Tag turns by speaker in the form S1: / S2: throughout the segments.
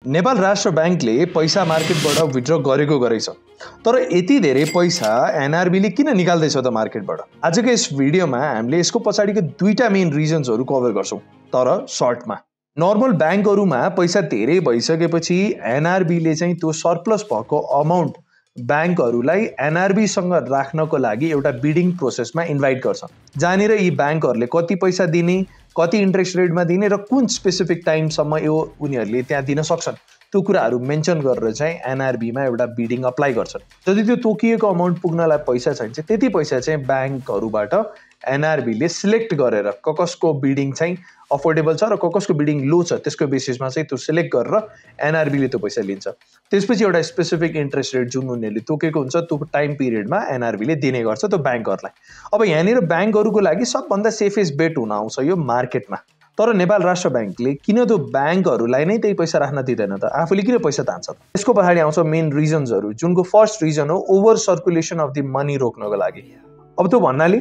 S1: नेपाल राष्ट्र बैंकले पैसा मार्केटबाट विथड्र गरेको गरेछ, तर यति धेरै पैसा एनआरबीले किन निकाल्दैछ त मार्केटबाट? आजको यस भिडियोमा हामीले यसको पछाडिको दुईटा मेन रिजन्सहरू कभर गर्छौं, तर सर्टमा। नर्मल बैंकहरुमा पैसा धेरै भइसकेपछि एनआरबीले चाहिँ त्यो सरप्लस भएको अमाउन्ट बैंकहरुलाई एनआरबी सँग राख्नको लागि एउटा बिडिङ प्रोसेसमा इन्भाइट गर्छ, जहाँनिर यी बैंकहरुले कति पैसा दिने, कति इन्ट्रेस्ट रेटमा दिने र कुन स्पेसिफिक टाइमसम्म यो उनीहरूले त्यहाँ दिन सक्छन् त्यो कुराहरू मेन्सन गरेर चाहिँ एनआरबीमा एउटा बिडिङ अप्लाई गर्छन्। जति त्यो तोकिएको अमाउन्ट पुग्नलाई पैसा चाहिन्छ त्यति पैसा चाहिँ बैंकहरुबाट एनआरबीले सिलेक्ट गरेर कसको बिडिङ चाहिँ अफोर्डेबल छ र कसको बिडिङ लो छ त्यसको बेसिसमा चाहिँ त्यो सिलेक्ट गरेर एनआरबीले त्यो पैसा लिन्छ। त्यसपछि एउटा स्पेसिफिक इन्ट्रेस्ट रेट जुन उनीहरूले तोकेको हुन्छ त्यो टाइम पिरियडमा एनआरबीले दिने गर्छ त्यो बैंकहरुलाई। अब यहाँनिर बैंकहरुको लागि सबभन्दा सेफेस्ट बेट हुन आउँछ यो मार्केटमा। तर नेपाल राष्ट्र बैंकले किन त्यो बैंकहरुलाई नै त्यही पैसा राख्न दिँदैन त? आफूले किन पैसा तान्छ? यसको पछाडि आउँछ मेन रिजन्सहरु, जुनको फर्स्ट रिजन हो over circulation of the money रोक्नको लागि। अब त्यो भन्नाले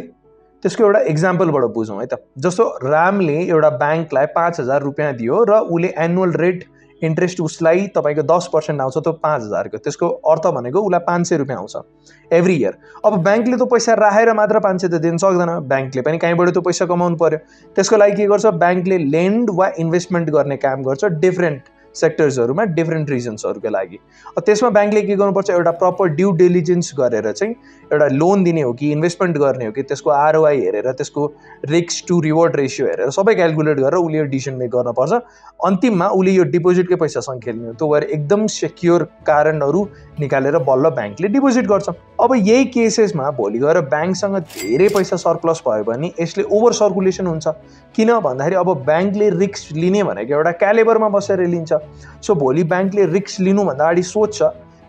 S1: त्यसको एउटा एक्जाम्पलबाट बुझौँ है त। जस्तो रामले एउटा बैंकलाई 5000 रुपैयाँ दियो र उले एनुअल रेट इन्ट्रेस्ट उसलाई तपाईको 10% आउँछ त्यो 5000 को। त्यसको अर्थ भनेको उलाई 500 रुपैयाँ आउँछ एभ्री इयर। अब बैंकले त्यो पैसा राखेर मात्र 500 त दिन सक्दैन, बैंकले पनि कहीँबाट त्यो पैसा कमाउनु पर्यो। त्यसको लागि के गर्छ? बैंकले लेन्ड वा इन्भेस्टमेन्ट गर्ने काम गर्छ डिफरेन्ट सेक्टर्सहरुमा डिफरेन्ट रिजन्सहरुको लागि। त्यसमा बैंकले के गर्नुपर्छ? एउटा प्रपर ड्यू डिलिजेन्स गरेर चाहिँ एउटा लोन दिने हो कि इन्भेस्टमेन्ट गर्ने हो कि त्यसको आरओआई हेरेर त्यसको रिस्क टु रिवार्ड रेशियो हेरेर सबै क्याल्कुलेट गरेर उले यो डिसिजन मेक गर्नुपर्छ। अन्तिममा उले यो डिपोजिटकै पैसासँग खेल्ने हो। त्यो भएर एकदम सेक्योर कारणहरु निकालेर बल्ल बैंकले डिपोजिट गर्छ। अब यही केसेसमा भोलि गएर बैंकसँग धेरै पैसा सरप्लस भयो भने यसले ओभर सर्कुलेसन हुन्छ। किन भन्दाखेरि अब बैंकले रिस्क लिने भनेको एउटा क्यालिबरमा बसेर लिन्छ। सो भोलि बैंकले रिस्क लिनु भन्दा अगाडि सोच्छ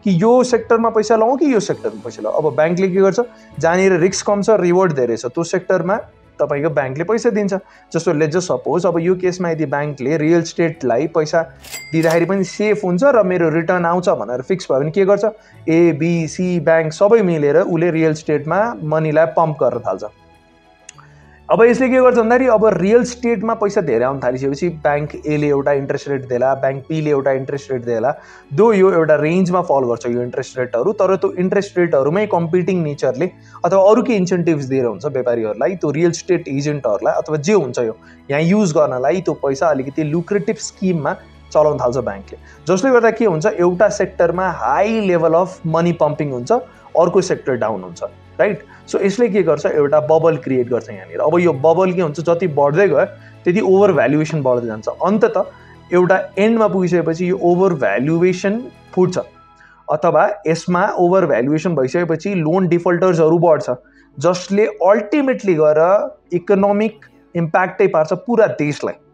S1: कि यो सेक्टरमा पैसा लगाउँ कि यो सेक्टरमा पैसा लगाउँ। अब बैंकले के गर्छ? जहाँनिर रिस्क कम छ रिवार्ड धेरै छ त्यो सेक्टरमा तपाईको बैंकले पैसा दिन्छ। जस्तो लेट्स जस्ट सपोज अब यो केसमा यदि बैंकले रियल स्टेटलाई पैसा दिँदाखेरि पनि सेफ हुन्छ र मेरो रिटर्न आउँछ भनेर फिक्स भयो भने के गर्छ? ए बी सी बैंक सबै मिलेर उले रियल स्टेटमा मनीलाई पम्प गर्न थाल्छ। अब यसले के गर्छ भन्दाखेरि अब रियल स्टेटमा पैसा धेरै आउन थालिसकेपछि बैंक ए ले एउटा इन्ट्रेस्ट रेट देला, बैंक बी ले एउटा इन्ट्रेस्ट रेट देला। दो यो एउटा रेन्जमा फल गर्छ यो इन्ट्रेस्ट रेटहरु, तर त्यो इन्ट्रेस्ट रेटहरुमै कम्पिटिङ नेचरले अथवा अरु के इन्सेन्टिभ्स दिएर हुन्छ व्यापारीहरुलाई, त्यो रियल स्टेट एजेन्टहरुलाई अथवा जे हुन्छ यो यहाँ युज गर्नलाई त्यो पैसा अलिकति लुक्रेटिभ स्किममा चलाउन थाल्छ बैंकले। जसले गर्दा के हुन्छ? एउटा सेक्टरमा high level of money pumping हुन्छ, अर्को सेक्टर डाउन हुन्छ, राइट? सो यसले के गर्छ? एउटा बबल क्रिएट गर्छ यहाँनिर। अब यो बबल के हुन्छ? जति बढ्दै गयो त्यति ओभर भ्यालुएसन बढ्दै जान्छ। अन्ततः एउटा एन्डमा पुगिसकेपछि यो ओभर भ्यालुएसन फुट्छ अथवा यसमा ओभर भ्यालुएसन भइसकेपछि लोन डिफल्टर्सहरु बढ्छ, जसले अल्टिमेटली गएर इकोनोमिक इम्प्याक्टै पार्छ पुरा देशलाई।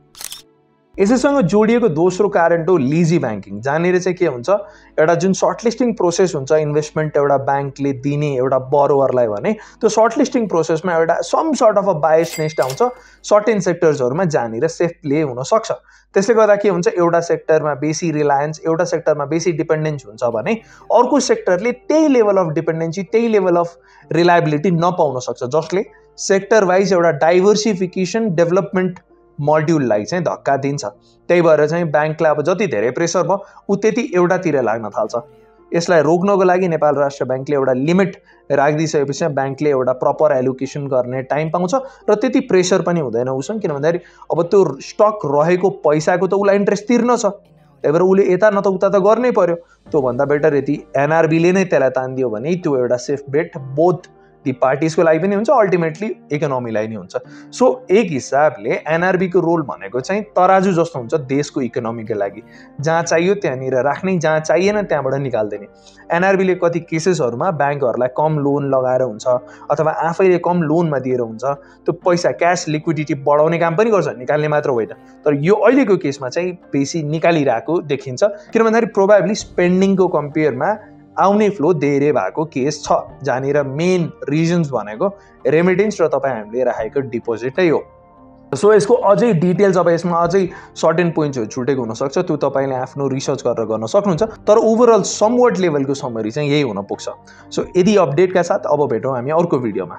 S1: यसैसँग जोडिएको दोस्रो कारण हो लेजी बैंकिङ, जहाँनिर चाहिँ के हुन्छ? एउटा जुन सर्टलिस्टिङ प्रोसेस हुन्छ इन्भेस्टमेन्ट एउटा बैंकले दिने एउटा बरोवरलाई भने त्यो सर्टलिस्टिङ प्रोसेसमा एउटा some sort of a biasness आउँछ सर्टेन सेक्टर्सहरुमा जहाँनिर सेफ प्ले हुन सक्छ। त्यसले गर्दा के हुन्छ? एउटा सेक्टरमा बेसी रिलायन्स, एउटा सेक्टरमा बेसी डिपेन्डेन्स हुन्छ भने अर्को सेक्टरले त्यही लेभल अफ डिपेन्डेन्सी त्यही लेभल अफ रिलायबिलिटी नपाउन सक्छ, जसले सेक्टर वाइज एउटा डाइभर्सिफिकेसन डेभलपमेन्ट मोड्युललाई चाहिँ धक्का दिन्छ। त्यही भएर चाहिँ बैंकलाई अब जति धेरै प्रेसर भयो उ त्यति एउटातिर लाग्न थाल्छ। यसलाई रोक्नको लागि नेपाल राष्ट्र बैंकले एउटा लिमिट राखिदिसकेपछि बैंकले एउटा प्रपर एलोकेसन गर्ने टाइम पाउँछ र त्यति प्रेसर पनि हुँदैन उसँग। किन भन्दाखेरि अब त्यो स्टक रहेको पैसाको त उलाई इन्ट्रेस्ट तिर्न छ, त्यही भएर उले यता न त उता त गर्नै पर्यो। त्यो भन्दा बेटर यदि एनआरबीले नै त्यसलाई तान्दियो भने त्यो एउटा सेफ बेट बोथ दि पार्टिजको लागि पनि हुन्छ, अल्टिमेटली इकोनोमीलाई नै हुन्छ। सो एक हिसाबले एनआरबीको रोल भनेको चाहिँ तराजु जस्तो हुन्छ देशको इकोनोमीको लागि, जहाँ चाहियो त्यहाँनिर राख्ने, जहाँ चाहिएन त्यहाँबाट निकाल्दिने। एनआरबीले कति केसेसहरुमा बैंकहरुलाई कम लोन लगाएर हुन्छ अथवा आफैले कम लोनमा दिएर हुन्छ त्यो पैसा क्याश लिक्विडिटी बढाउने काम पनि गर्छ, निकाल्ने मात्र होइन। तर यो अहिलेको केसमा चाहिँ बेसी निकालिरहेको देखिन्छ, किन भन्दाखेरि प्रोबेबली स्पेन्डिङको कम्पेयरमा आउने फ्लो धेरै भएको केस छ, जहाँनिर मेन रिजन्स भनेको रेमिटेन्स र तपाईँ हामीले राखेको डिपोजिटै हो। सो यसको अझै डिटेल्स अब यसमा अझै सर्टेन पोइन्ट्सहरु छुटेको हुनसक्छ, त्यो तपाईँले आफ्नो रिसर्च गरेर गर्न सक्नुहुन्छ, तर ओभरअल समवट लेभलको समरी चाहिँ यही हुन पुग्छ। सो यदि अपडेटका साथ अब भेटौँ हामी अर्को भिडियोमा।